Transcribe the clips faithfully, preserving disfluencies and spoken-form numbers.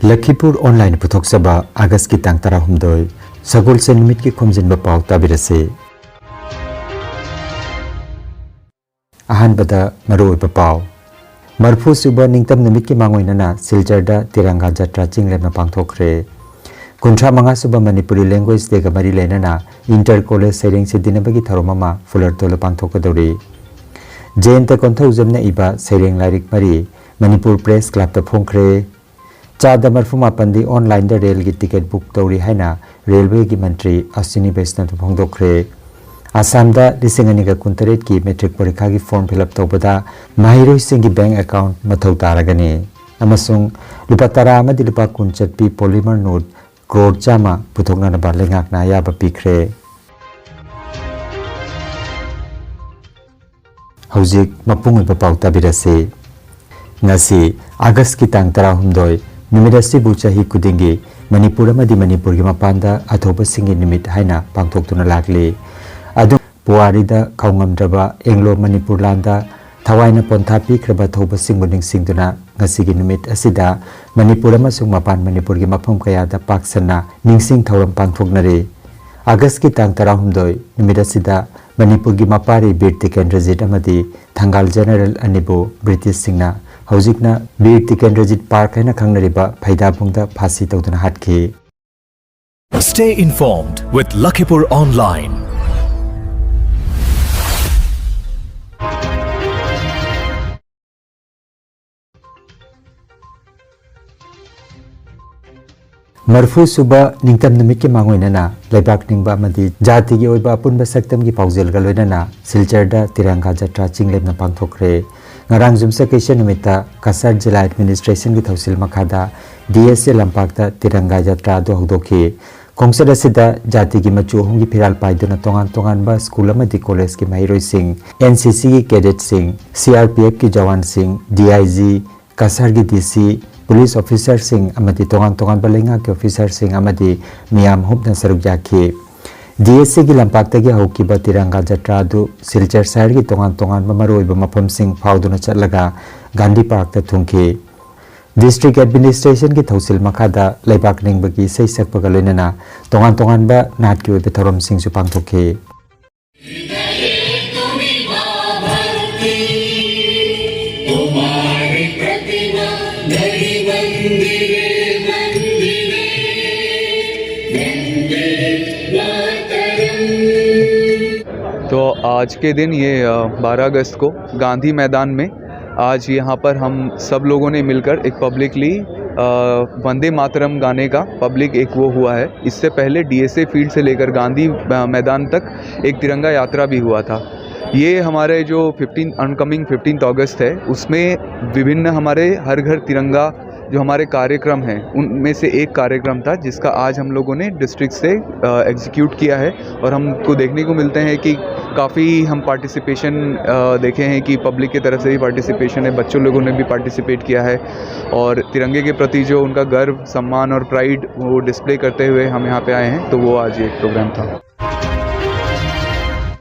ꯂꯈꯤꯄꯨꯔ online ꯄꯨꯊꯣꯛꯆꯕ ꯑꯥꯒꯁꯀꯤ ꯇꯥꯡ ꯇꯔꯥꯍꯨꯝꯗꯣꯏ, ꯁꯒꯣꯜꯁꯦꯟ ꯅꯨꯃꯤꯠꯀꯤ ꯈꯣꯝꯖꯤꯟꯕ ꯄꯥꯎ ꯇꯥꯕꯤꯔꯁꯤ꯫ ꯑꯍꯥꯟꯕꯗ ꯃꯔꯨꯑꯣꯏꯕ ꯄꯥꯎ꯫ ꯃꯔꯤꯐꯨ ꯁꯨꯕ ꯅꯤꯡꯇꯝ ꯅꯨꯃꯤꯠꯀꯤ ꯃꯥꯡꯑꯣꯏꯅꯅ ꯁꯤꯜꯆꯔꯗ ꯇꯤꯔꯪꯒꯥ ꯖꯇ꯭ꯔꯥ ꯆꯤꯡ ꯂꯦꯝꯅ ꯄꯥꯡꯊꯣꯛꯈ꯭ꯔꯦ꯫ ꯀꯨꯟꯊ꯭ꯔꯥ ꯃꯉꯥ ꯁꯨꯕ ꯃꯅꯤꯄꯨꯔꯤ ꯂꯦꯡꯒ꯭ꯋꯦꯖ ꯗꯦꯒ ꯃꯔꯤ ꯂꯩꯅꯅ ꯏꯟꯇꯔ ꯀꯣꯂꯦꯖ ꯁꯩꯔꯦꯡ ꯁꯤꯟꯗꯤꯅꯕꯒꯤ ꯊꯧꯔꯝ ꯑꯃ ꯐꯨꯂꯔꯇꯣꯜꯗ ꯄꯥꯡꯊꯣꯛꯀꯗꯧꯔꯤ꯫ ꯖꯌꯟꯇ ꯀꯣꯟꯊꯧꯖꯝꯅ ꯏꯕ ꯁꯩꯔꯦꯡ ꯂꯥꯏꯔꯤꯛ ꯃꯔꯤ ꯃꯅꯤꯄꯨꯔ ꯄ꯭ꯔꯦꯁ ꯀ꯭ꯂꯕꯇ ꯐꯣꯡꯈ꯭ꯔꯦ꯫ ꯆꯥꯗ ꯃꯔꯤꯐꯨ ꯃꯥꯄꯟꯗꯤ ꯑꯣꯟꯂꯥꯏꯟꯗ ꯔꯦꯜꯒꯤ ꯇꯤꯀꯦꯠ ꯕꯨꯛ ꯇꯧꯔꯤ ꯍꯥꯏꯅ ꯔꯦꯜꯋꯦꯒꯤ ꯃꯟꯇ꯭ꯔꯤ ꯑꯁ꯭ꯋꯤꯅꯤ ꯕꯩꯁꯅꯕꯅ ꯐꯣꯡꯗꯣꯛꯈ꯭ꯔꯦ꯫ ꯑꯁꯥꯝꯗ ꯂꯤꯁꯤꯡ ꯑꯅꯤꯒ ꯀꯨꯟꯇꯔꯦꯠꯀꯤ ꯃꯦꯇ꯭ꯔꯤꯛ ꯄꯔꯤꯈꯥꯒꯤ ꯐꯣꯔꯝ ꯐꯤꯜ ꯑꯞ ꯇꯧꯕꯗ ꯃꯍꯩꯔꯣꯏꯁꯤꯡꯒꯤ ꯕꯦꯡꯛ ꯑꯦꯀꯥꯎꯟꯠ ꯃꯊꯧ ꯇꯥꯔꯒꯅꯤ꯫ ꯑꯃꯁꯨꯡ ꯂꯨꯄꯥ ꯇꯔꯥ ꯑꯃꯗꯤ ꯂꯨꯄꯥ ꯀꯨꯟ ꯆꯠꯄꯤ ꯄꯣꯂꯤꯃꯔ ꯅꯣꯠ ꯀ꯭ꯔꯣꯔ ꯆꯥꯝꯃ ꯄꯨꯊꯣꯛꯅꯅꯕ ꯂꯩꯉꯥꯛꯅ ꯑꯌꯥꯕ ꯄꯤꯈ꯭ꯔꯦ꯫ ꯍꯧꯖꯤꯛ ꯃꯄꯨꯡ ꯑꯣꯏꯕ ꯄꯥꯎ ꯇꯥꯕꯤꯔꯁꯤ꯫ ꯉꯁꯤ ꯑꯥꯒꯁꯀꯤ ꯇꯥꯡ ꯇꯔꯥꯍꯨꯝꯗꯣꯏ, ꯅꯨꯃꯤꯠ ꯑꯁꯤꯕꯨ ꯆꯍꯤ ꯈꯨꯗꯤꯡꯒꯤ ꯃꯅꯤꯄꯨꯔ ꯑꯃꯗꯤ ꯃꯅꯤꯄꯨꯔꯒꯤ ꯃꯄꯥꯟꯗ ꯑꯊꯧꯕꯁꯤꯡꯒꯤ ꯅꯨꯃꯤꯠ ꯍꯥꯏꯅ ꯄꯥꯡꯊꯣꯛꯇꯨꯅ ꯂꯥꯛꯂꯤ꯫ ꯑꯗꯨꯝ ꯄꯨꯋꯥꯔꯤꯗ ꯈꯥꯎꯉꯝꯗ꯭ꯔꯕ ꯑꯦꯡꯂꯣ ꯃꯅꯤꯄꯨꯔ ꯂꯥꯟꯗ ꯊꯋꯥꯏꯅ ꯄꯣꯟꯊꯥ ꯄꯤꯈ꯭ꯔꯕ ꯑꯊꯧꯕꯁꯤꯡꯕꯨ ꯅꯤꯡꯁꯤꯡꯗꯨꯅ ꯉꯁꯤꯒꯤ ꯅꯨꯃꯤꯠ ꯑꯁꯤꯗ ꯃꯅꯤꯄꯨꯔ ꯑꯃꯁꯨꯡ ꯃꯄꯥꯟ ꯃꯅꯤꯄꯨꯔꯒꯤ ꯃꯐꯝ ꯀꯌꯥꯗ ꯄꯥꯛ ꯁꯟꯅ ꯅꯤꯡꯁꯤꯡ ꯊꯧꯔꯝ ꯄꯥꯡꯊꯣꯛꯅꯔꯤ꯫ ꯑꯥꯒꯁꯀꯤ ꯇꯥꯡ ꯇꯔꯥꯍꯨꯝꯗꯣꯏ ꯅꯨꯃꯤꯠ ꯑꯁꯤꯗ ꯃꯅꯤꯄꯨꯔꯒꯤ ꯃꯄꯥꯔꯤ ꯕꯤꯔ ꯇꯤꯀꯦꯟꯗ꯭ꯔꯖꯤꯠ ꯑꯃꯗꯤ ꯊꯪꯒꯥꯜ ꯖꯦꯅꯔꯦꯜ ꯑꯅꯤꯕꯨ ꯕ꯭ꯔꯤꯇꯤꯁꯁꯤꯡꯅ ꯍꯧꯖꯤꯛꯅ ꯕꯤꯔ ꯇꯤꯀꯦꯟꯗ꯭ꯔꯖꯤꯠ ꯄꯥꯔꯛ ꯍꯥꯏꯅ ꯈꯪꯅꯔꯤꯕ ꯐꯩꯗꯥꯕꯨꯡꯗ ꯐꯥꯁꯤ ꯇꯧꯗꯨꯅ ꯍꯥꯠꯈꯤ꯫ Stay informed with Lakhipur Online. ꯃꯔꯤꯐꯨ ꯁꯨꯕ ꯅꯤꯡꯇꯝ ꯅꯨꯃꯤꯠꯀꯤ ꯃꯥꯡꯑꯣꯏꯅꯅ ꯂꯩꯕꯥꯛ ꯅꯤꯡꯕ ꯑꯃꯗꯤ ꯖꯥꯇꯤꯒꯤ ꯑꯣꯏꯕ ꯑꯄꯨꯟꯕ ꯁꯛꯇꯝꯒꯤ ꯄꯥꯎꯖꯦꯜꯒ ꯂꯣꯏꯅꯅ ꯁꯤꯜꯆꯔꯗ ꯇꯤꯔꯪꯒꯥ ꯖꯇ꯭ꯔꯥ ꯆꯤꯡ ꯂꯦꯝꯅ ꯄꯥꯡꯊꯣꯛꯈ꯭ꯔꯦ꯫ ꯉꯔꯥꯡ ꯌꯨꯝꯁꯀꯩꯁ ꯅꯨꯃꯤꯠꯇ ꯀꯁꯥꯔ ꯖꯤꯂꯥ ꯑꯦꯗꯃꯤꯅꯤꯁꯇ꯭ꯔꯦꯁꯟꯒꯤ ꯊꯧꯁꯤꯜ ꯃꯈꯥꯗ ꯗꯤ ꯑꯦꯁ ꯑꯦ ꯂꯝꯄꯥꯛꯇ ꯇꯤꯔꯪꯒꯥ ꯖꯇ꯭ꯔꯥ ꯑꯗꯨ ꯍꯧꯗꯣꯛꯈꯤ꯫ ꯈꯣꯡꯆꯠ ꯑꯁꯤꯗ ꯖꯥꯇꯤꯒꯤ ꯃꯆꯨ ꯑꯍꯨꯝꯒꯤ ꯐꯤꯔꯥꯜ ꯄꯥꯏꯗꯨꯅ ꯇꯣꯉꯥꯟ ꯇꯣꯉꯥꯟꯕ ꯁ꯭ꯀꯨꯜ ꯑꯃꯗꯤ ꯀꯣꯂꯦꯖꯀꯤ ꯃꯍꯩꯔꯣꯏꯁꯤꯡ, ꯑꯦꯟ ꯁꯤ ꯁꯤꯒꯤ ꯀꯦꯗꯦꯠꯁꯤꯡ, C R P ꯑꯦꯐꯀꯤ ꯖꯋꯥꯟꯁꯤꯡ, D I G, ꯀꯁꯥꯔꯒꯤ ꯗꯤ ꯁꯤ, ꯄꯨꯂꯤꯁ ꯑꯣꯐꯤꯁꯥꯔꯁꯤꯡ ꯑꯃꯗꯤ ꯇꯣꯉꯥꯟ ꯇꯣꯉꯥꯟꯕ ꯂꯩꯉꯥꯛꯀꯤ ꯑꯣꯐꯤꯁꯥꯔꯁꯤꯡ ꯑꯃꯗꯤ ꯃꯤꯌꯥꯝ ꯍꯨꯞꯅ ꯁꯔꯨꯛ ꯌꯥꯈꯤ꯫ ꯗꯤ ꯑꯦꯁ ꯁꯤꯒꯤ ꯂꯝꯄꯥꯛꯇꯒꯤ ꯍꯧꯈꯤꯕ ꯇꯤꯔꯪꯒꯥ ꯖꯇ꯭ꯔꯥ ꯑꯗꯨ ꯁꯤꯜꯆꯔ ꯁꯍꯔꯒꯤ ꯇꯣꯉꯥꯟ ꯇꯣꯉꯥꯟꯕ ꯃꯔꯨꯑꯣꯏꯕ ꯃꯐꯝꯁꯤꯡ ꯐꯥꯎꯗꯨꯅ ꯆꯠꯂꯒ ꯒꯥꯟꯙꯤ ꯄꯥꯔꯛꯇ ꯊꯨꯡꯈꯤ꯫ District Administration ꯒꯤ ꯊꯧꯁꯤꯜ ꯃꯈꯥꯗ ꯂꯩꯕꯥꯛ ꯅꯤꯡꯕꯒꯤ ꯏꯁꯩ ꯁꯛꯄꯒ ꯂꯣꯏꯅꯅ ꯇꯣꯉꯥꯟ ꯇꯣꯉꯥꯟꯕ ꯅꯥꯠꯀꯤ ꯑꯣꯏꯕ ꯊꯧꯔꯝꯁꯤꯡꯁꯨ ꯄꯥꯡꯊꯣꯛꯈꯤ꯫ तो आज के दिन, ये, अ, बारह अगस्त को गांधी मैदान में आज यहाँ पर हम सब लोगों ने मिलकर एक पब्लिकली, अ, वंदे मातरम गाने का पब्लिक एक वो हुआ है। इससे पहले डीएसए फील्ड से लेकर गांधी, अ, मैदान तक एक तिरंगा यात्रा भी हुआ था। ये हमारे जो फिफ्टीन, अनकमिंग फिफ्टींथ अगस्त है, उसमें विभिन्न हमारे हर घर तिरंगा जो हमारे कार्यक्रम हैं, उनमें से एक कार्यक्रम था, जिसका आज हम लोगों ने डिस्ट्रिक्ट से, अ, एग्जीक्यूट किया है। और हमको देखने को मिलते हैं कि काफ़ी हम पार्टिसिपेशन, अ, देखे हैं कि पब्लिक की तरफ से भी पार्टिसिपेशन है, बच्चों लोगों ने भी पार्टिसिपेट किया है। और तिरंगे के प्रति जो उनका गर्व, सम्मान और प्राइड, वो डिस्प्ले करते हुए हम यहाँ पे आए हैं। तो वो आज ये प्रोग्राम था।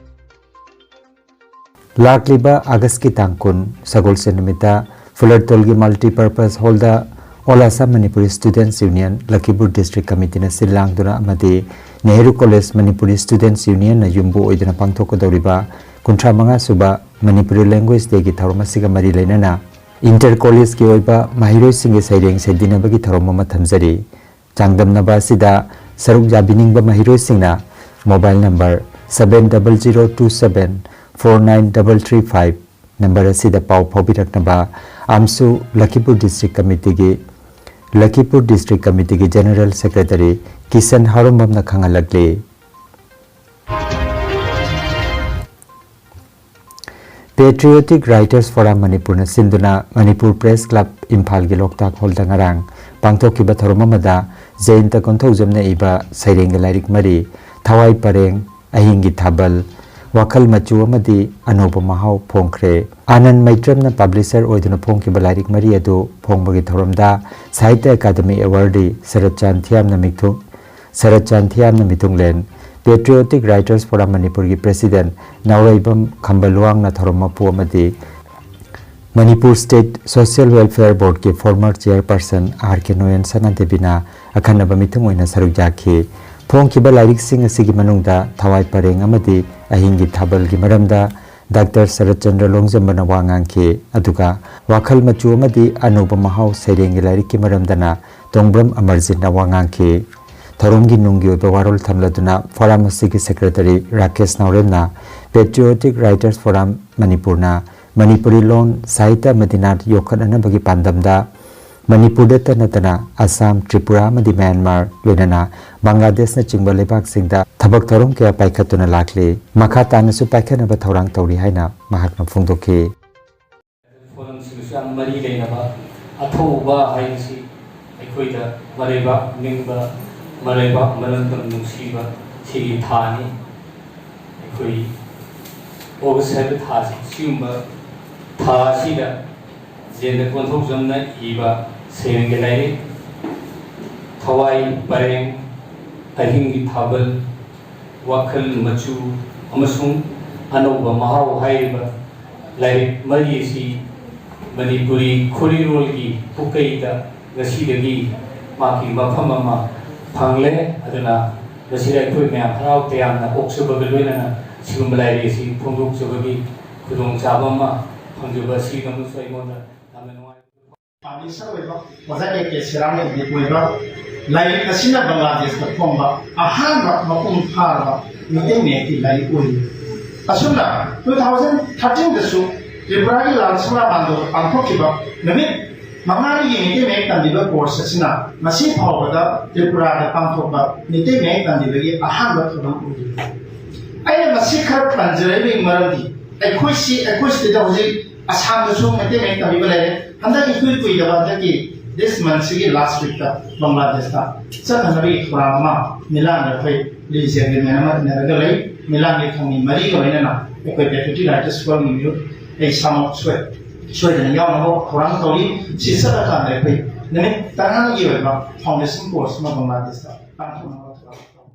ꯂꯥꯛꯂꯤꯕ ꯑꯥꯒꯁꯀꯤ ꯇꯥꯡ ꯀꯨꯟ, ꯁꯒꯣꯜꯁꯦꯟ ꯅꯨꯃꯤꯠꯇ ꯐꯨꯂꯔꯇꯣꯜꯒꯤ ꯃꯜꯇꯤꯄꯔꯄꯁ ꯍꯣꯜꯗ All Assam Manipuri Students Union, Lakhipur district ꯀꯃꯤꯇꯤꯅ ꯁꯤꯜ ꯂꯥꯡꯗꯨꯅ ꯑꯃꯗꯤ ꯅꯦꯍꯔꯨ ꯀꯣꯂꯦꯖ ꯃꯅꯤꯄꯨꯔꯤ ꯁ꯭ꯇꯨꯗꯦꯟꯠꯁ ꯌꯨꯅꯤꯌꯟꯅ ꯌꯨꯝꯕꯨ ꯑꯣꯏꯗꯨꯅ ꯄꯥꯡꯊꯣꯛꯀꯗꯧꯔꯤꯕ ꯀꯨꯟꯊ꯭ꯔꯥ ꯃꯉꯥ ꯁꯨꯕ ꯃꯅꯤꯄꯨꯔꯤ ꯂꯦꯡꯒ꯭ꯋꯦꯖ ꯗꯦꯒꯤ ꯊꯧꯔꯝ ꯑꯁꯤꯒ ꯃꯔꯤ ꯂꯩꯅꯅ ꯏꯟꯇꯔ ꯀꯣꯂꯦꯖꯀꯤ ꯑꯣꯏꯕ ꯃꯍꯩꯔꯣꯏꯁꯤꯡꯒꯤ ꯁꯩꯔꯦꯡ ꯁꯩꯗꯤꯅꯕꯒꯤ ꯊꯧꯔꯝ ꯑꯃ ꯊꯝꯖꯔꯤ꯫ ꯆꯥꯡꯗꯝꯅꯕ ꯑꯁꯤꯗ ꯁꯔꯨꯛ ꯌꯥꯕꯤꯅꯤꯡꯕ ꯃꯍꯩꯔꯣꯏꯁꯤꯡꯅ mobile number seven double zero two seven four nine double three five number ꯑꯁꯤꯗ ꯄꯥꯎ ꯐꯥꯎꯕꯤꯔꯛꯅꯕ ꯑꯝꯁꯨ ꯂꯈꯤꯄꯨꯔ ꯗꯤꯁꯇ꯭ꯔꯤꯛ ꯀꯃꯤꯇꯤꯒꯤ, ꯂꯈꯤꯄꯨꯔ ꯗꯤꯁꯇ꯭ꯔꯤꯛ ꯀꯃꯤꯇꯤꯒꯤ ꯖꯦꯅꯔꯦꯜ ꯁꯦꯀ꯭ꯔꯦꯇꯔꯤ ꯀꯤꯁꯟ ꯍꯥꯎꯔꯝꯕꯝꯅ ꯈꯪꯍꯜꯂꯛꯂꯤ꯫ Patriotic Writers Forum ꯃꯅꯤꯄꯨꯔꯅ ꯁꯤꯟꯗꯨꯅ ꯃꯅꯤꯄꯨꯔ ꯄ꯭ꯔꯦꯁ ꯀ꯭ꯂꯕ ꯏꯝꯐꯥꯜꯒꯤ ꯂꯣꯛꯇꯥꯛ ꯍꯣꯜꯗ ꯉꯔꯥꯡ ꯄꯥꯡꯊꯣꯛꯈꯤꯕ ꯊꯧꯔꯝ ꯑꯃꯗ ꯖꯌꯟꯇ ꯀꯣꯟꯊꯧꯖꯝꯅ ꯏꯕ ꯁꯩꯔꯦꯡꯒꯤ ꯂꯥꯏꯔꯤꯛ ꯃꯔꯤ, ꯊꯋꯥꯏ ꯄꯔꯦꯡ, ꯑꯍꯤꯡꯒꯤ ꯊꯥꯕꯜ, ꯋꯥꯈꯜ ꯃꯆꯨ ꯑꯃꯗꯤ ꯑꯅꯧꯕ ꯃꯍꯥꯎ ꯐꯣꯡꯈ꯭ꯔꯦ꯫ ꯑꯥꯅꯟꯗ ꯃꯩꯇ꯭ꯔꯝꯅ ꯄꯕ꯭ꯂꯤꯁꯔ ꯑꯣꯏꯗꯨꯅ ꯐꯣꯡꯈꯤꯕ ꯂꯥꯏꯔꯤꯛ ꯃꯔꯤ ꯑꯗꯨ ꯐꯣꯡꯕꯒꯤ ꯊꯧꯔꯝꯗ ꯁꯥꯍꯤꯇ꯭ꯌ ꯑꯦꯀꯥꯗꯃꯤ ꯑꯦꯋꯥꯔꯗꯤ ꯁꯔꯠꯆꯥꯟ ꯊꯤꯌꯥꯝꯅ ꯃꯤꯛꯊꯨ-, ꯁꯔꯠꯆꯥꯟ ꯊꯤꯌꯥꯝꯅ ꯃꯤꯊꯨꯡꯂꯦꯟ, Patriotic Writers Forum ꯃꯅꯤꯄꯨꯔꯒꯤ ꯄ꯭ꯔꯦꯁꯤꯗꯦꯟꯠ ꯅꯥꯎꯔꯩꯕꯝ ꯈꯝꯕꯂꯨꯋꯥꯡꯅ ꯊꯧꯔꯝ ꯃꯄꯨ ꯑꯃꯗꯤ ꯃꯅꯤꯄꯨꯔ ꯁ꯭ꯇꯦꯠ ꯁꯣꯁꯤꯌꯦꯜ ꯋꯦꯜꯐꯤꯌꯔ ꯕꯣꯔꯗꯀꯤ former chairperson R K Noyon ꯁꯅꯥꯗꯦꯕꯤꯅ ꯑꯈꯟꯅꯕ ꯃꯤꯊꯨꯡ ꯑꯣꯏꯅ ꯁꯔꯨꯛ ꯌꯥꯈꯤ꯫ ꯐꯣꯡꯈꯤꯕ ꯂꯥꯏꯔꯤꯛꯁꯤꯡ ꯑꯁꯤꯒꯤ ꯃꯅꯨꯡꯗ ꯊꯋꯥꯏ ꯄꯔꯦꯡ ꯑꯃꯗꯤ ꯑꯍꯤꯡꯒꯤ ꯊꯥꯕꯜꯒꯤ ꯃꯔꯝꯗ ꯗꯥꯛꯇꯔ ꯁꯔꯠꯆꯟꯗ꯭ꯔ ꯂꯣꯡꯖꯝꯕꯅ ꯋꯥ ꯉꯥꯡꯈꯤ꯫ ꯑꯗꯨꯒ ꯋꯥꯈꯜ ꯃꯆꯨ ꯑꯃꯗꯤ ꯑꯅꯧꯕ ꯃꯍꯥꯎ ꯁꯩꯔꯦꯡꯒꯤ ꯂꯥꯏꯔꯤꯛꯀꯤ ꯃꯔꯝꯗꯅ ꯇꯣꯡꯕ꯭ꯔꯝ ꯑꯃꯔꯖꯤꯠꯅ ꯋꯥ ꯉꯥꯡꯈꯤ꯫ ꯊꯧꯔꯝꯒꯤ ꯅꯨꯡꯒꯤ ꯑꯣꯏꯕ ꯋꯥꯔꯣꯜ ꯊꯝꯂꯗꯨꯅ ꯐꯣꯔꯝ ꯑꯁꯤꯒꯤ ꯁꯦꯀ꯭ꯔꯦꯇꯔꯤ ꯔꯥꯀꯦꯁ ꯅꯥꯎꯔꯦꯝꯅ Patriotic Writers Forum ꯃꯅꯤꯄꯨꯔꯅ ꯃꯅꯤꯄꯨꯔꯤ ꯂꯣꯟ, ꯁꯥꯍꯤꯇ꯭ꯌ ꯑꯃꯗꯤ ꯅꯥꯠ ꯌꯣꯛꯈꯠꯅꯅꯕꯒꯤ ꯄꯥꯟꯗꯝꯗ ꯃꯅꯤꯄꯨꯔꯗꯇ ꯅꯠꯇꯅ ꯑꯁꯥꯝ, ꯇ꯭ꯔꯤꯄꯨꯔꯥ ꯑꯃꯗꯤ ꯃ꯭ꯌꯥꯟꯃꯥꯔ, ꯂꯣꯏꯅꯅ ꯕꯪꯒ꯭ꯂꯥꯗꯦꯁꯅꯆꯤꯡꯕ ꯂꯩꯕꯥꯛꯁꯤꯡꯗ ꯊꯕꯛ ꯊꯧꯔꯝ ꯀꯌꯥ ꯄꯥꯏꯈꯠꯇꯨꯅ ꯂꯥꯛꯂꯤ꯫ ꯃꯈꯥ ꯇꯥꯅꯁꯨ ꯄꯥꯏꯈꯠꯅꯕ ꯊꯧꯔꯥꯡ ꯇꯧꯔꯤ ꯍꯥꯏꯅ ꯃꯍꯥꯛꯅ ꯐꯣꯡꯗꯣꯛꯈꯤ꯫ ꯐꯣꯔꯝꯁꯤꯡꯁꯨ ꯌꯥꯝ ꯃꯔꯤ ꯂꯩꯅꯕ ꯑꯊꯧꯕ ꯍꯥꯏꯕꯁꯤ ꯑꯩꯈꯣꯏꯗ ꯃꯔꯩꯕꯥꯛ ꯅꯤꯡꯕ, ꯃꯔꯩꯕꯥꯛ ꯃꯔꯝꯗꯝ ꯅꯨꯡꯁꯤꯕ ꯁꯤꯒꯤ ꯊꯥꯅꯤ꯫ ꯑꯩꯈꯣꯏ ꯑꯣꯒꯁ ꯍꯥꯏꯕ ꯊꯥꯁꯤ, ꯁꯤꯒꯨꯝꯕ ꯊꯥ ꯑꯁꯤꯗ ꯖꯦꯟꯗ ꯀꯣꯟꯊꯧꯖꯝꯅ ꯏꯕ ꯁꯩꯔꯦꯡꯒꯤ ꯂꯥꯏꯔꯤꯛ ꯊꯋꯥꯏ ꯄꯔꯦꯡ, ꯑꯍꯤꯡꯒꯤ ꯊꯥꯕꯜ, ꯋꯥꯈꯜ ꯃꯆꯨ ꯑꯃꯁꯨꯡ ꯑꯅꯧꯕ ꯃꯍꯥꯎ ꯍꯥꯏꯔꯤꯕ ꯂꯥꯏꯔꯤꯛ ꯃꯔꯤ ꯑꯁꯤ ꯃꯅꯤꯄꯨꯔꯤ ꯈꯣꯔꯤꯔꯣꯜꯒꯤ ꯄꯨꯀꯩꯗ ꯉꯁꯤꯗꯒꯤ ꯃꯥꯒꯤ ꯃꯐꯝ ꯑꯃ ꯐꯪꯂꯦ꯫ ꯑꯗꯨꯅ ꯃꯁꯤꯗ ꯑꯩꯈꯣꯏ ꯃꯌꯥꯝ ꯍꯔꯥꯎ ꯇꯌꯥꯝꯅ ꯑꯣꯛꯆꯕꯒ ꯂꯣꯏꯅꯅ ꯁꯤꯒꯨꯝꯕ ꯂꯥꯏꯔꯤꯛ ꯑꯁꯤ ꯐꯣꯡꯗꯣꯛꯆꯕꯒꯤ ꯈꯨꯗꯣꯡꯆꯥꯕ ꯑꯃ ꯐꯪꯖꯕ ꯑꯁꯤꯒꯤꯗꯃꯛꯁꯨ ꯑꯩꯉꯣꯟꯗ ꯌꯥꯝꯅ ꯅꯨꯡꯉꯥꯏ꯫ ꯄꯥꯕ꯭ꯂꯤꯁꯔ ꯑꯣꯏꯕ ꯑꯣꯖꯥ ꯑꯦ ꯀꯦ ꯁꯤꯔꯥꯝꯅ ꯏꯗꯤꯠ ꯑꯣꯏꯕ ꯂꯥꯏꯔꯤꯛ ꯑꯁꯤꯅ ꯕꯪꯒ꯭ꯂꯥꯗꯦꯁꯇ ꯐꯣꯡꯕ ꯑꯍꯥꯟꯕ ꯃꯄꯨꯡ ꯐꯥꯔꯕ ꯃꯩꯇꯩ ꯃꯌꯦꯛꯀꯤ ꯂꯥꯏꯔꯤꯛ ꯑꯣꯏꯔꯤ꯫ ꯑꯁꯨꯝꯅ two thousand thirteen ꯗꯁꯨ ꯇ꯭ꯔꯤꯄꯨꯔꯥꯒꯤ ꯂꯥꯜ ꯁꯪꯒ꯭ꯔꯥꯝ ꯑꯥꯟꯗꯣꯂꯟ ꯄꯥꯡꯊꯣꯛꯈꯤꯕ ꯅꯨꯃꯤꯠ ꯃꯉꯥꯅꯤꯒꯤ ꯃꯩꯇꯩ ꯃꯌꯦꯛ ꯇꯝꯕꯤꯕ ꯀꯣꯔꯁ ꯑꯁꯤꯅ ꯉꯁꯤ ꯐꯥꯎꯕꯗ ꯇ꯭ꯔꯤꯄꯨꯔꯥꯗ ꯄꯥꯡꯊꯣꯛꯄ ꯃꯩꯇꯩ ꯃꯌꯦꯛ ꯇꯝꯕꯤꯕꯒꯤ ꯑꯍꯥꯟꯕ ꯊꯧꯔꯝ ꯑꯣꯏꯔꯤ꯫ ꯑꯩꯅ ꯃꯁꯤ ꯈꯔ ꯄꯟꯖꯔꯛꯂꯤꯕꯒꯤ ꯃꯔꯝꯗꯤ ꯑꯩꯈꯣꯏꯁꯤ, ꯑꯩꯈꯣꯏ ꯁꯤꯗ ꯍꯧꯖꯤꯛ ꯑꯁꯥꯝꯗꯁꯨ ꯃꯩꯇꯩ ꯃꯌꯦꯛ ꯇꯝꯕꯤꯕ ꯂꯩꯔꯦ꯫ ꯍꯟꯗꯛ ꯏꯀꯨꯏ ꯀꯨꯏꯗꯕ ꯍꯟꯗꯛꯀꯤ this month ꯁꯤꯒꯤ last week ꯇ ꯕꯪꯒ꯭ꯂꯥꯗꯦꯁꯇ ꯆꯠꯅꯅꯕꯒꯤ ꯊꯧꯔꯥꯡ ꯑꯃ ꯃꯤꯂꯥꯟꯗ ꯑꯩꯈꯣꯏ ꯂꯤꯁ ꯑꯦꯒ꯭ꯔꯤꯃꯦꯟ ꯑꯃ ꯏꯟꯅꯔꯒ ꯂꯩ꯫ ꯃꯤꯂꯥꯟꯒꯤ ꯊꯧꯃꯤ ꯃꯔꯤꯒ ꯂꯣꯏꯅꯅ ꯑꯩꯈꯣꯏ Patriotic Writers Forum ꯒꯤ ꯃꯤꯍꯨꯠ ꯑꯩ ꯏꯁꯥꯃꯛ ꯁꯣꯏ-, ꯁꯣꯏꯗꯅ ꯌꯥꯎꯅꯕ ꯊꯧꯔꯥꯡ ꯇꯧꯔꯤ꯫ ꯁꯤ ꯆꯠꯂꯀꯥꯟꯗ ꯑꯩꯈꯣꯏ ꯅꯨꯃꯤꯠ ꯇꯔꯥꯅꯤꯒꯤ ꯑꯣꯏꯕ foundation course ꯑꯃ ꯕꯪꯒ꯭ꯂꯥꯗꯦꯁꯇ ꯄꯥꯡꯊꯣꯛꯅꯕ ꯊꯧꯔꯥꯡ ꯇꯧꯔꯤ꯫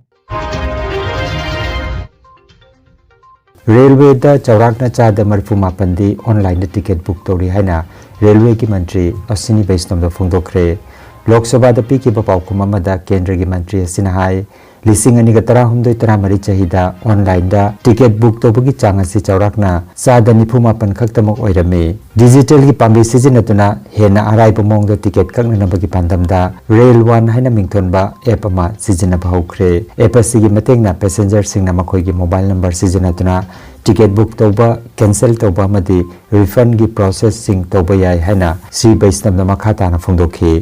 ꯔꯦꯜꯋꯦꯗ ꯆꯥꯎꯔꯥꯛꯅ ꯆꯥꯗ ꯃꯔꯤꯐꯨ ꯃꯥꯄꯟꯗꯤ ꯑꯣꯟꯂꯥꯏꯟꯗ ꯇꯤꯀꯦꯠ ꯕꯨꯛ ꯇꯧꯔꯤ ꯍꯥꯏꯅ ꯔꯦꯜꯋꯦꯒꯤ ꯃꯟꯇ꯭ꯔꯤ ꯑꯁ꯭ꯋꯤꯅꯤ ꯕꯩꯁꯅꯕꯅ ꯐꯣꯡꯗꯣꯛꯈ꯭ꯔꯦ꯫ ꯂꯣꯛ ꯁꯚꯥꯗ ꯄꯤꯈꯤꯕ ꯄꯥꯎꯈꯨꯝ ꯑꯃꯗ ꯀꯦꯟꯗ꯭ꯔꯒꯤ ꯃꯟꯇ꯭ꯔꯤ ꯑꯁꯤꯅ ꯍꯥꯏ, ꯂꯤꯁꯤꯡ ꯑꯅꯤꯒ ꯇꯔꯥꯍꯨꯝꯗꯣꯏ ꯇꯔꯥꯃꯔꯤ ꯆꯍꯤꯗ ꯑꯣꯟꯂꯥꯏꯟꯗ ꯇꯤꯀꯦꯠ ꯕꯨꯛ ꯇꯧꯕꯒꯤ ꯆꯥꯡ ꯑꯁꯤ ꯆꯥꯎꯔꯥꯛꯅ ꯆꯥꯗ ꯅꯤꯐꯨ ꯃꯥꯄꯟ ꯈꯛꯇꯃꯛ ꯑꯣꯏꯔꯝꯃꯤ꯫ ꯗꯤꯖꯤꯇꯦꯜꯒꯤ ꯄꯥꯝꯕꯩ ꯁꯤꯖꯤꯟꯅꯗꯨꯅ ꯍꯦꯟꯅ ꯑꯔꯥꯏꯕ ꯃꯑꯣꯡꯗ ꯇꯤꯀꯦꯠ ꯀꯛꯅꯅꯕꯒꯤ ꯄꯥꯟꯗꯝꯗ ꯔꯦꯜ ꯋꯥꯟ ꯍꯥꯏꯅ ꯃꯤꯡꯊꯣꯟꯕ ꯑꯦꯞ ꯑꯃ ꯁꯤꯖꯤꯟꯅꯕ ꯍꯧꯈ꯭ꯔꯦ꯫ ꯑꯦꯞ ꯑꯁꯤꯒꯤ ꯃꯇꯦꯡꯅ ꯄꯦꯁꯦꯟꯖꯔꯁꯤꯡꯅ ꯃꯈꯣꯏꯒꯤ ꯃꯣꯕꯥꯏꯜ ꯅꯝꯕꯔ ꯁꯤꯖꯤꯟꯅꯗꯨꯅ ꯇꯤꯀꯦꯠ ꯕꯨꯛ ꯇꯧꯕ, ꯀꯦꯟꯁꯦꯜ ꯇꯧꯕ ꯑꯃꯗꯤ ꯔꯤꯐꯟꯒꯤ ꯄ꯭ꯔꯣꯁꯦꯁꯁꯤꯡ ꯇꯧꯕ ꯌꯥꯏ ꯍꯥꯏꯅ ꯁ꯭ꯔꯤ ꯕꯩꯁꯅꯕꯅ ꯃꯈꯥ ꯇꯥꯅ ꯐꯣꯡꯗꯣꯛꯈꯤ꯫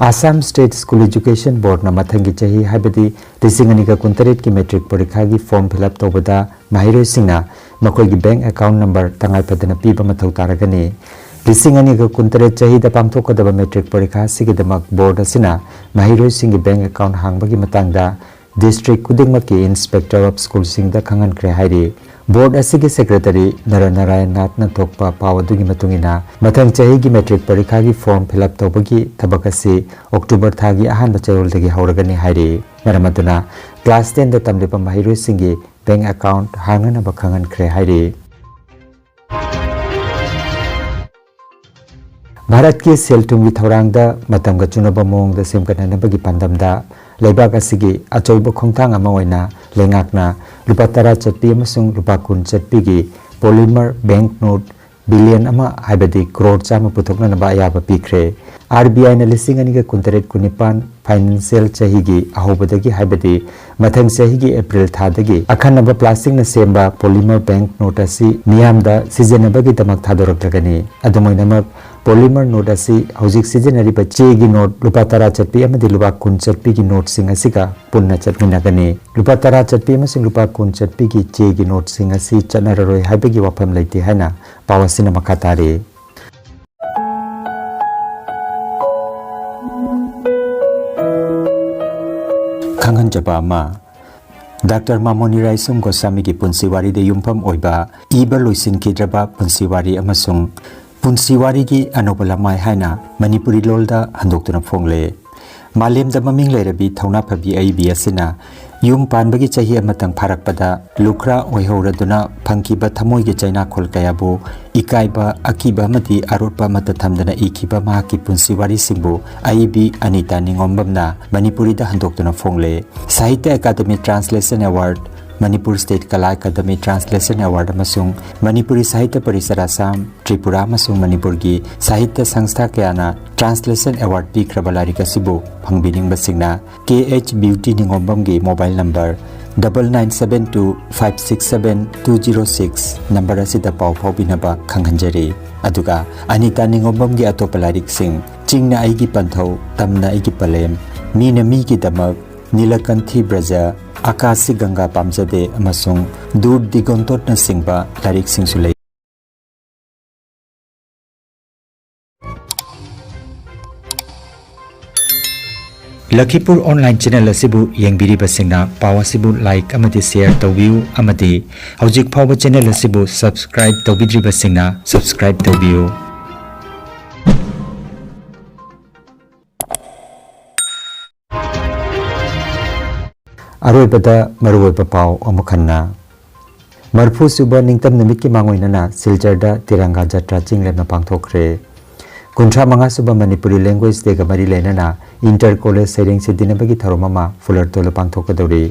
ꯑꯁꯥꯝ ꯁ꯭ꯇꯦꯠ ꯁ꯭ꯀꯨꯜ ꯑꯦꯖꯨꯀꯦꯁꯟ ꯕꯣꯔꯗꯅ ꯃꯊꯪꯒꯤ ꯆꯍꯤ, ꯍꯥꯏꯕꯗꯤ ꯂꯤꯁꯤꯡ ꯑꯅꯤꯒ ꯀꯨꯟꯇꯔꯦꯠꯀꯤ ꯃꯦꯇ꯭ꯔꯤꯛ ꯄꯔꯤꯈꯥꯒꯤ ꯐꯣꯔꯝ ꯐꯤꯜ ꯑꯞ ꯇꯧꯕꯗ ꯃꯍꯩꯔꯣꯏꯁꯤꯡꯅ ꯃꯈꯣꯏꯒꯤ ꯕꯦꯡꯛ ꯑꯦꯀꯥꯎꯟ ꯅꯝꯕꯔ ꯇꯉꯥꯏ ꯐꯗꯅ ꯄꯤꯕ ꯃꯊꯧ ꯇꯥꯔꯒꯅꯤ꯫ ꯂꯤꯁꯤꯡ ꯑꯅꯤꯒ ꯀꯨꯟꯇꯔꯦꯠ ꯆꯍꯤꯗ ꯄꯥꯡꯊꯣꯛꯀꯗꯕ ꯃꯦꯇ꯭ꯔꯤꯛ ꯄꯔꯤꯈꯥ ꯑꯁꯤꯒꯤꯗꯃꯛ ꯕꯣꯔꯗ ꯑꯁꯤꯅ ꯃꯍꯩꯔꯣꯏꯁꯤꯡꯒꯤ ꯕꯦꯡꯛ ꯑꯦꯀꯥꯎꯟ ꯍꯥꯡꯕꯒꯤ ꯃꯇꯥꯡꯗ ꯗꯤꯁꯇ꯭ꯔꯤꯛ ꯈꯨꯗꯤꯡꯃꯛꯀꯤ ꯏꯟꯁꯄꯦꯛꯇꯔ ꯑꯣꯐ ꯁ꯭ꯀꯨꯜꯁꯤꯡꯗ ꯈꯪꯍꯟꯈ꯭ꯔꯦ ꯍꯥꯏꯔꯤ꯫ ꯕꯣꯔꯗ ꯑꯁꯤꯒꯤ ꯁꯦꯀ꯭ꯔꯦꯇꯔꯤ ꯅꯔꯅꯥꯔꯥꯌꯟ ꯅꯥꯊꯅ ꯊꯣꯛꯄ ꯄꯥꯎ ꯑꯗꯨꯒꯤ ꯃꯇꯨꯡ ꯏꯟꯅ, ꯃꯊꯪ ꯆꯍꯤꯒꯤ ꯃꯦꯇ꯭ꯔꯤꯛ ꯄꯔꯤꯈꯥꯒꯤ ꯐꯣꯔꯝ ꯐꯤꯜ ꯑꯞ ꯇꯧꯕꯒꯤ ꯊꯕꯛ ꯑꯁꯤ ꯑꯣꯛꯇꯣꯕꯔ ꯊꯥꯒꯤ ꯑꯍꯥꯟꯕ ꯆꯌꯣꯜꯗꯒꯤ ꯍꯧꯔꯒꯅꯤ ꯍꯥꯏꯔꯤ꯫ ꯃꯔꯝ ꯑꯗꯨꯅ ꯀ꯭ꯂꯥꯁ ꯇꯦꯟꯗ ꯇꯝꯂꯤꯕ ꯃꯍꯩꯔꯣꯏꯁꯤꯡꯒꯤ ꯕꯦꯡꯛ ꯑꯦꯀꯥꯎꯟ ꯍꯥꯡꯅꯅꯕ ꯈꯪꯍꯟꯈ꯭ꯔꯦ ꯍꯥꯏꯔꯤ꯫ ꯚꯥꯔꯠꯀꯤ ꯁꯦꯜ ꯊꯨꯝꯒꯤ ꯊꯧꯔꯥꯡꯗ ꯃꯇꯝꯒ ꯆꯨꯅꯕ ꯃꯑꯣꯡꯗ ꯁꯦꯝꯒꯠꯅꯅꯕꯒꯤ ꯄꯥꯟꯗꯝꯗ ꯂꯩꯕꯥꯛ ꯑꯁꯤꯒꯤ ꯑꯆꯧꯕ ꯈꯣꯡꯊꯥꯡ ꯑꯃ ꯑꯣꯏꯅ ꯂꯩꯉꯥꯛꯅ ꯂꯨꯄꯥ ꯇꯔꯥ ꯆꯠꯄꯤ ꯑꯃꯁꯨꯡ ꯂꯨꯄꯥ ꯀꯨꯟ ꯆꯠꯄꯤꯒꯤ ꯄꯣꯂꯤꯃꯔ ꯕꯦꯡꯛ ꯅꯣꯠ ꯕꯤꯂꯤꯌꯟ ꯑꯃ, ꯍꯥꯏꯕꯗꯤ ꯀ꯭ꯔꯣꯔ ꯆꯥꯝꯃ ꯄꯨꯊꯣꯛꯅꯅꯕ ꯑꯌꯥꯕ ꯄꯤꯈ꯭ꯔꯦ꯫ ꯑꯥꯔ ꯕꯤ ꯑꯥꯏꯅ ꯂꯤꯁꯤꯡ ꯑꯅꯤꯒ ꯀꯨꯟꯇꯔꯦꯠ ꯀꯨꯟꯅꯤꯄꯥꯟ ꯐꯥꯏꯅꯥꯟꯁꯤꯌꯦꯜ ꯆꯍꯤꯒꯤ ꯑꯍꯧꯕꯗꯒꯤ, ꯍꯥꯏꯕꯗꯤ ꯃꯊꯪ ꯆꯍꯤꯒꯤ ꯑꯦꯄ꯭ꯔꯤꯜ ꯊꯥꯗꯒꯤ ꯑꯈꯟꯅꯕ ꯄ꯭ꯂꯥꯁꯇꯤꯛꯅ ꯁꯦꯝꯕ ꯄꯣꯂꯤꯃꯔ ꯕꯦꯡꯛ ꯅꯣꯠ ꯑꯁꯤ ꯃꯤꯌꯥꯝꯗ ꯁꯤꯖꯤꯟꯅꯕꯒꯤꯗꯃꯛ ꯊꯥꯗꯣꯔꯛꯂꯒꯅꯤ꯫ ꯑꯗꯨꯝ ꯑꯣꯏꯅꯃꯛ, ꯄꯣꯂꯤꯃꯔ ꯅꯣꯠ ꯑꯁꯤ ꯍꯧꯖꯤꯛ ꯁꯤꯖꯤꯟꯅꯔꯤꯕ ꯆꯦꯒꯤ ꯅꯣꯠ ꯂꯨꯄꯥ ꯇꯔꯥ ꯆꯠꯄꯤ ꯑꯃꯗꯤ ꯂꯨꯄꯥ ꯀꯨꯟ ꯆꯠꯄꯤꯒꯤ ꯅꯣꯠꯁꯤꯡ ꯑꯁꯤꯒ ꯄꯨꯟꯅ ꯆꯠꯃꯤꯟꯅꯒꯅꯤ꯫ ꯂꯨꯄꯥ ꯇꯔꯥ ꯆꯠꯄꯤ ꯑꯃꯁꯨꯡ ꯂꯨꯄꯥ ꯀꯨꯟ ꯆꯠꯄꯤꯒꯤ ꯆꯦꯒꯤ ꯅꯣꯠꯁꯤꯡ ꯑꯁꯤ ꯆꯠꯅꯔꯔꯣꯏ ꯍꯥꯏꯕꯒꯤ ꯋꯥꯐꯝ ꯂꯩꯇꯦ ꯍꯥꯏꯅ ꯄꯥꯎ ꯑꯁꯤꯅ ꯃꯈꯥ ꯇꯥꯔꯤ꯫ ꯈꯪꯍꯟꯖꯕ ꯑꯃ, ꯗꯥꯛꯇꯔ ꯃꯥꯃꯣꯅꯤ ꯔꯥꯏꯁꯣꯝ ꯒꯣꯁꯥꯃꯤꯒꯤ ꯄꯨꯟꯁꯤ ꯋꯥꯔꯤꯗ ꯌꯨꯝꯐꯝ ꯑꯣꯏꯕ ꯏꯕ ꯂꯣꯏꯁꯤꯟꯈꯤꯗ꯭ꯔꯕ ꯄꯨꯟꯁꯤ ꯋꯥꯔꯤ ꯑꯃꯁꯨꯡ ꯄꯨꯟꯁꯤ ꯋꯥꯔꯤꯒꯤ ꯑꯅꯧꯕ ꯂꯃꯥꯏ ꯍꯥꯏꯅ ꯃꯅꯤꯄꯨꯔꯤ ꯂꯣꯜꯗ ꯍꯟꯗꯣꯛꯇꯨꯅ ꯐꯣꯡꯂꯦ꯫ ꯃꯥꯂꯦꯝꯗ ꯃꯃꯤꯡ ꯂꯩꯔꯕꯤ ꯊꯧꯅꯥ ꯐꯕꯤ ꯑꯏꯕꯤ ꯑꯁꯤꯅ ꯌꯨꯝ ꯄꯥꯟꯕꯒꯤ ꯆꯍꯤ ꯑꯃꯇꯪ ꯐꯥꯔꯛꯄꯗ ꯂꯨꯈ꯭ꯔꯥ ꯑꯣꯏꯍꯧꯔꯗꯨꯅ ꯐꯪꯈꯤꯕ ꯊꯃꯣꯏꯒꯤ ꯆꯩꯅꯥꯈꯣꯜ ꯀꯌꯥꯕꯨ ꯏꯀꯥꯏꯕ, ꯑꯀꯤꯕ ꯑꯃꯗꯤ ꯑꯔꯣꯠꯄ ꯑꯃꯠꯇ ꯊꯝꯗꯅ ꯏꯈꯤꯕ ꯃꯍꯥꯛꯀꯤ ꯄꯨꯟꯁꯤ ꯋꯥꯔꯤꯁꯤꯡꯕꯨ ꯑꯏꯕꯤ ꯑꯅꯤꯇꯥ ꯅꯤꯉꯣꯝꯕꯝꯅ ꯃꯅꯤꯄꯨꯔꯤꯗ ꯍꯟꯗꯣꯛꯇꯨꯅ ꯐꯣꯡꯂꯦ꯫ Sahitya Akademi translation award, Manipur state Kala Akademi translation award ꯑꯃꯁꯨꯡ ꯃꯅꯤꯄꯨꯔꯤ ꯁꯥꯍꯤꯇ꯭ꯌ ꯄꯔꯤꯁꯗ ꯑꯁꯥꯝ, ꯇ꯭ꯔꯤꯄꯨꯔꯥ ꯑꯃꯁꯨꯡ ꯃꯅꯤꯄꯨꯔꯒꯤ ꯁꯥꯍꯤꯇ꯭ꯌ ꯁꯪꯁꯊꯥ ꯀꯌꯥꯅ ꯇ꯭ꯔꯥꯟꯁꯂꯦꯁꯟ ꯑꯦꯋꯥꯔꯗ ꯄꯤꯈ꯭ꯔꯕ ꯂꯥꯏꯔꯤꯛ ꯑꯁꯤꯕꯨ ꯐꯪꯕꯤꯅꯤꯡꯕꯁꯤꯡꯅ ꯀꯦ ꯑꯩꯆ ꯕ꯭ꯌꯨꯇꯤ ꯅꯤꯉꯣꯝꯕꯝꯒꯤ mobile number double nine seven two five six seven two zero six number ꯑꯁꯤꯗ ꯄꯥꯎ ꯐꯥꯎꯕꯤꯅꯕ ꯈꯪꯍꯟꯖꯔꯤ꯫ ꯑꯗꯨꯒ ꯑꯅꯤꯇꯥ ꯅꯤꯉꯣꯝꯕꯝꯒꯤ ꯑꯇꯣꯞꯄ ꯂꯥꯏꯔꯤꯛꯁꯤꯡ, ꯆꯤꯡꯅ ꯑꯩꯒꯤ ꯄꯟꯊꯧ, ꯇꯝꯅ ꯑꯩꯒꯤ ꯄꯂꯦꯝ, ꯃꯤꯅ ꯃꯤꯒꯤꯗꯃꯛ, ꯅꯤꯂꯀꯟꯊꯤ ꯕ꯭ꯔꯖ, ꯑꯀꯥꯁꯤ ꯒꯪꯒꯥ ꯄꯥꯝꯖꯗꯦ ꯑꯃꯁꯨꯡ ꯗꯨꯔ ꯗꯤꯒꯣꯟꯇꯣꯠꯅꯆꯤꯡꯕ ꯂꯥꯏꯔꯤꯛꯁꯤꯡꯁꯨ ꯂꯩ꯫ ꯂꯈꯤꯄꯨꯔ ꯑꯣꯟꯂꯥꯏꯟ ꯆꯦꯅꯦꯜ ꯑꯁꯤꯕꯨ ꯌꯦꯡꯕꯤꯔꯤꯕꯁꯤꯡꯅ ꯄꯥꯎ ꯑꯁꯤꯕꯨ ꯂꯥꯏꯛ ꯑꯃꯗꯤ ꯁꯦꯌꯔ ꯇꯧꯕꯤꯌꯨ ꯑꯃꯗꯤ ꯍꯧꯖꯤꯛ ꯐꯥꯎꯕ ꯆꯦꯅꯦꯜ ꯑꯁꯤꯕꯨ ꯁꯕꯁꯀ꯭ꯔꯥꯏꯕ ꯇꯧꯕꯤꯗ꯭ꯔꯤꯕꯁꯤꯡꯅ ꯁꯕꯁꯀ꯭ꯔꯥꯏꯕ ꯇꯧꯕꯤꯌꯨ꯫ ꯑꯔꯣꯏꯕꯗ ꯃꯔꯨꯑꯣꯏꯕ ꯄꯥꯎ ꯑꯃꯨꯛ ꯍꯟꯅ꯫ ꯃꯔꯤꯐꯨ ꯁꯨꯕ ꯅꯤꯡꯇꯝ ꯅꯨꯃꯤꯠꯀꯤ ꯃꯥꯡꯑꯣꯏꯅꯅ ꯁꯤꯜꯆꯔꯗ ꯇꯤꯔꯪꯒꯥ ꯖꯇ꯭ꯔꯥ ꯆꯤꯡ ꯂꯦꯝꯅ ꯄꯥꯡꯊꯣꯛꯈ꯭ꯔꯦ꯫ ꯀꯨꯟꯊ꯭ꯔꯥ ꯃꯉꯥ ꯁꯨꯕ ꯃꯅꯤꯄꯨꯔꯤ ꯂꯦꯡꯒ꯭ꯋꯦꯖ ꯗꯦꯒ ꯃꯔꯤ ꯂꯩꯅꯅ ꯏꯟꯇꯔ ꯀꯣꯂꯦꯖ ꯁꯩꯔꯦꯡ ꯁꯤꯟꯗꯤꯅꯕꯒꯤ ꯊꯧꯔꯝ ꯑꯃ ꯐꯨꯂꯔꯇꯣꯜꯗ ꯄꯥꯡꯊꯣꯛꯀꯗꯧꯔꯤ꯫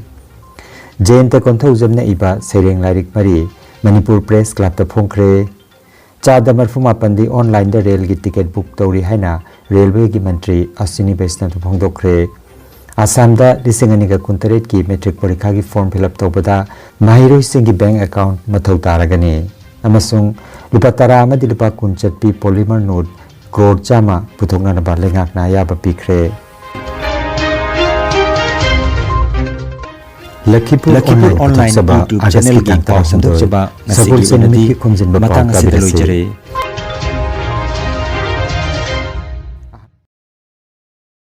ꯖꯌꯟꯇ ꯀꯣꯟꯊꯧꯖꯝꯅ ꯏꯕ ꯁꯩꯔꯦꯡ ꯂꯥꯏꯔꯤꯛ ꯃꯔꯤ ꯃꯅꯤꯄꯨꯔ ꯄ꯭ꯔꯦꯁ ꯀ꯭ꯂꯕꯇ ꯐꯣꯡꯈ꯭ꯔꯦ꯫ ꯆꯥꯗ ꯃꯔꯤꯐꯨ ꯃꯥꯄꯟꯗꯤ ꯑꯣꯟꯂꯥꯏꯟꯗ ꯔꯦꯜꯒꯤ ꯇꯤꯀꯦꯠ ꯕꯨꯛ ꯇꯧꯔꯤ ꯍꯥꯏꯅ ꯔꯦꯜꯋꯦꯒꯤ ꯃꯟꯇ꯭ꯔꯤ ꯑꯁ꯭ꯋꯤꯅꯤ ꯕꯩꯁꯅꯕꯅ ꯐꯣꯡꯗꯣꯛꯈ꯭ꯔꯦ꯫ ꯑꯁꯥꯝꯗ ꯂꯤꯁꯤꯡ ꯑꯅꯤꯒ ꯀꯨꯟꯇꯔꯦꯠꯀꯤ ꯃꯦꯇ꯭ꯔꯤꯛ ꯄꯔꯤꯈꯥꯒꯤ ꯐꯣꯔꯝ ꯐꯤꯜ ꯑꯞ ꯇꯧꯕꯗ ꯃꯍꯩꯔꯣꯏꯁꯤꯡꯒꯤ ꯕꯦꯡꯛ ꯑꯦꯀꯥꯎꯟꯠ ꯃꯊꯧ ꯇꯥꯔꯒꯅꯤ꯫ ꯑꯃꯁꯨꯡ ꯂꯨꯄꯥ ꯇꯔꯥ ꯑꯃꯗꯤ ꯂꯨꯄꯥ ꯀꯨꯟ ꯆꯠꯄꯤ ꯄꯣꯂꯤꯃꯔ ꯅꯣꯠ ꯀ꯭ꯔꯣꯔ ꯆꯥꯝꯃ ꯄꯨꯊꯣꯛꯅꯅꯕ ꯂꯩꯉꯥꯛꯅ ꯑꯌꯥꯕ ꯄꯤꯈ꯭ꯔꯦ꯫ ꯂꯈꯤꯄꯨꯔ ꯂꯈꯤꯄꯨꯔ ꯑꯣꯟꯂꯥꯏꯟ ꯑꯣꯟꯂꯥꯏꯟ ꯄꯨꯊꯣꯛꯆꯕ ꯌꯨꯇ꯭ꯌꯨꯕ ꯑꯥꯒꯁꯀꯤ ꯆꯦꯅꯦꯜꯒꯤ ꯇꯥꯡ ꯄꯥꯎ ꯇꯔꯥꯍꯨꯝꯗꯣꯏ꯫ ꯐꯣꯡꯗꯣꯛꯆꯕ ꯉꯁꯤꯒꯤ ꯁꯒꯣꯜꯁꯦꯟ ꯑꯣꯏꯅꯗꯤ ꯅꯨꯃꯤꯠꯀꯤ ꯈꯣꯝꯖꯤꯟꯕ ꯄꯥꯎ ꯃꯇꯥꯡ ꯑꯁꯤꯗ ꯇꯥꯕꯤꯔꯁꯤ꯫ ꯂꯣꯏꯖꯔꯦ꯫